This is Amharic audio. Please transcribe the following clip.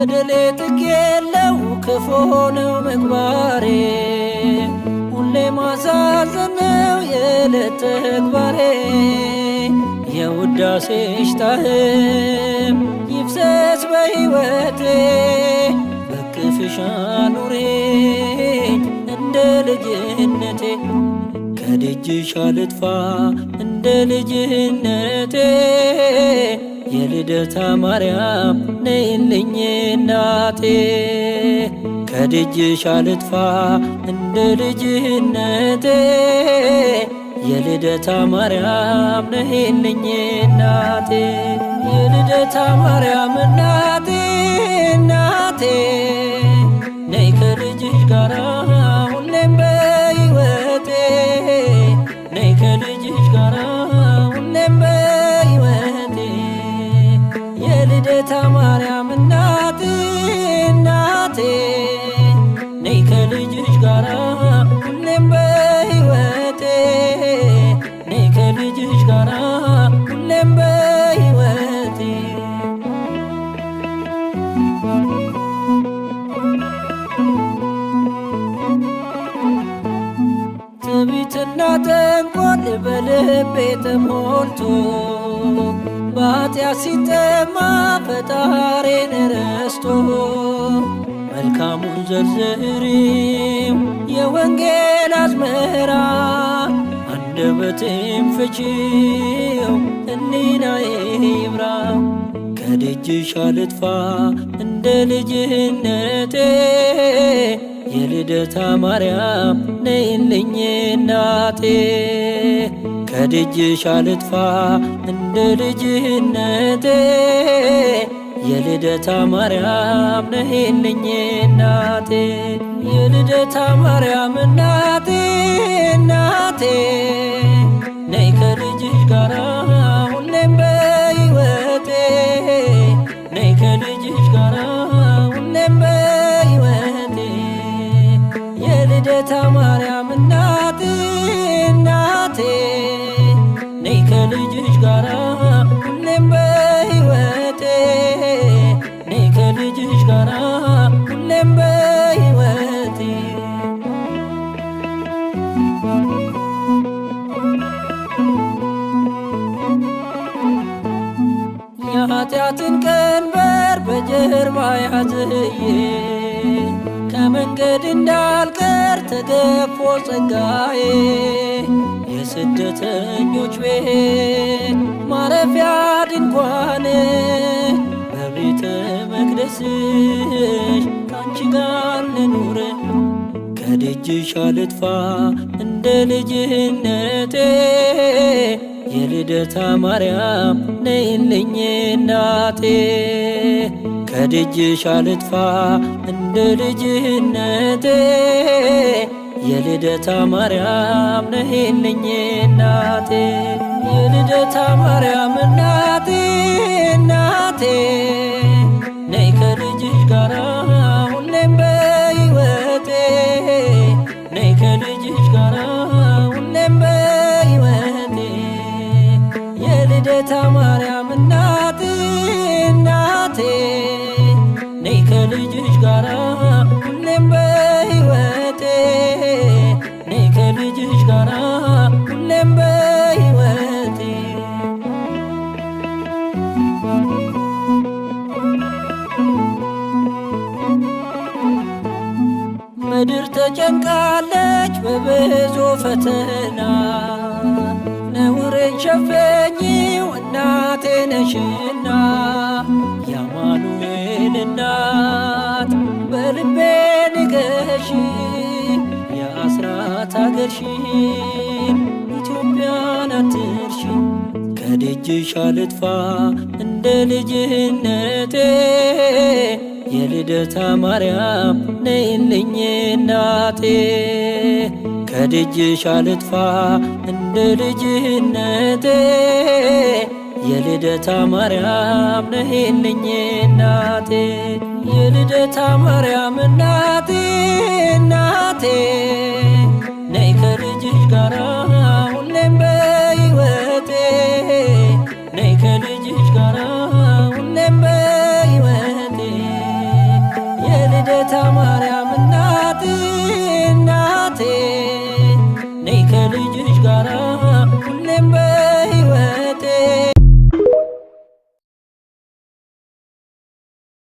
በደሌ ጥግ የለው ክፉ ነው ምግባሬ፣ ሁሌ ማሳዘን ነው የዕለት ተግባሬ። የውዳሴሽ ጣዕም ይፍሰስ በሕይወቴ፣ በክፍሽ አኑሪኝ እንደ ልጅነቴ። ከደጅሽ አልጥፋ እንደ ልጅነቴ፣ የልደታ ማርያም ነይልኝ እናቴ። ከደጅሽ አልጥፋ እንደ ልጅነቴ፣ የልደታ ማርያም ነይልኝ እናቴ። የልደታ ማርያም እናቴ እናቴ፣ ነይ ከልጅሽ ጋራ ሁሌም በሕይወቴ፣ ነይ ከልጅሽ ጋራ ሁሌም በሕይወቴ። የልደታ ማርያም እናቴ እናቴ፣ ነይ ከልጅሽ ጋራ ሁሌም በሕይወቴ፣ ነይ ከልጅሽ ጋራ ሁሌም በሕይወቴ። ትዕቢትና ተንኮል በልቤ ተሞልቶ፣ በኃጢአት ሲጠማ ፈጣሪን ረስቶ፣ መልካሙን ዘርዝሪው የወንጌል አዝመራ፣ አንደበቴን ፍቺው ሕሊናዬ ይብራ። ከደጅሽ አልጥፋ እንደ ልጅነቴ፣ የልደታ ማርያም ነይልኝ እናቴ። ከደጅሽ አልጥፋ እንደ ልጅነቴ፣ የልደታ ማርያም ነይልኝ እናቴ። የልደታ ማርያም እናቴ እናቴ፣ ነይ ከልጅሽ ጋራ ሁሌም በሕይወቴ፣ ነይ ከልጅሽ ጋራ ሁሌም በሕይወቴ። የልደታ ማርያም እናቴ እናቴ፣ ነይ ከልጅሽ ጋራ ሁሌም በሕይወቴ፣ ነይ ከልጅሽ ጋራ ሁሌም በሕይወቴ። የኃጢአትን ቀንበር በጀርባ ያዝዬ፣ ከመንገድ እንዳልቀር ተገፎ ጸጋዬ፣ የስደተኞች ቤት ማረፊያ ድንኳን፣ በቤተ መቅደስሽ ካንቺ ጋር ልኑር። ከደጅሽ አልጥፋ እንደ ልጅነቴ፣ የልደታ ማርያም ነይልኝ እናቴ። ከደጅሽ አልጥፋ እንደ ልጅነቴ፣ የልደታ ማርያም ነይልኝ እናቴ። የልደታ ማርያም እናቴ እናቴ፣ ነይ ከልጅሽ ጋራ ሁሌም በሕይወቴ፣ ነይ ከልጅሽ ጋራ ሁሌም በሕይወቴ። የልደታ ማርያም እናቴ እናቴ፣ ነይ ከልጅሽ ጋራ ሁሌም በሕይወቴ፣ ነይ ከልጅሽ ጋራ ሁሌም በሕይወቴ። ምድር ተጨንቃለች በብዙ ፈተና፣ ነውሬን ሸፈኚው እናቴ ነሽና። የአማኑኤል እናት በልቤ ንገሺ፣ የአስራት አገርሽን ኢትዮጵያን አትርሺ። ከደጅሽ አልጥፋ እንደ ልጅነቴ፣ የልደታ ማርያም ነይልኝ እናቴ። ከደጅሽ አልጥፋ እንደ ልጅነቴ፣ የልደታ ማርያም ነይልኝ እናቴ። የልደታ ማርያም እናቴ እናቴ፣ ነይ ከልጅሽ ጋራ ሁሌም በሕይወቴ፣ ነይ ከልጅሽ ጋራ ሁሌም በሕይወቴ። የልደታ ማርያም እናቴ እናቴ፣ ነይ ከልጅሽ ጋራ ሁሌም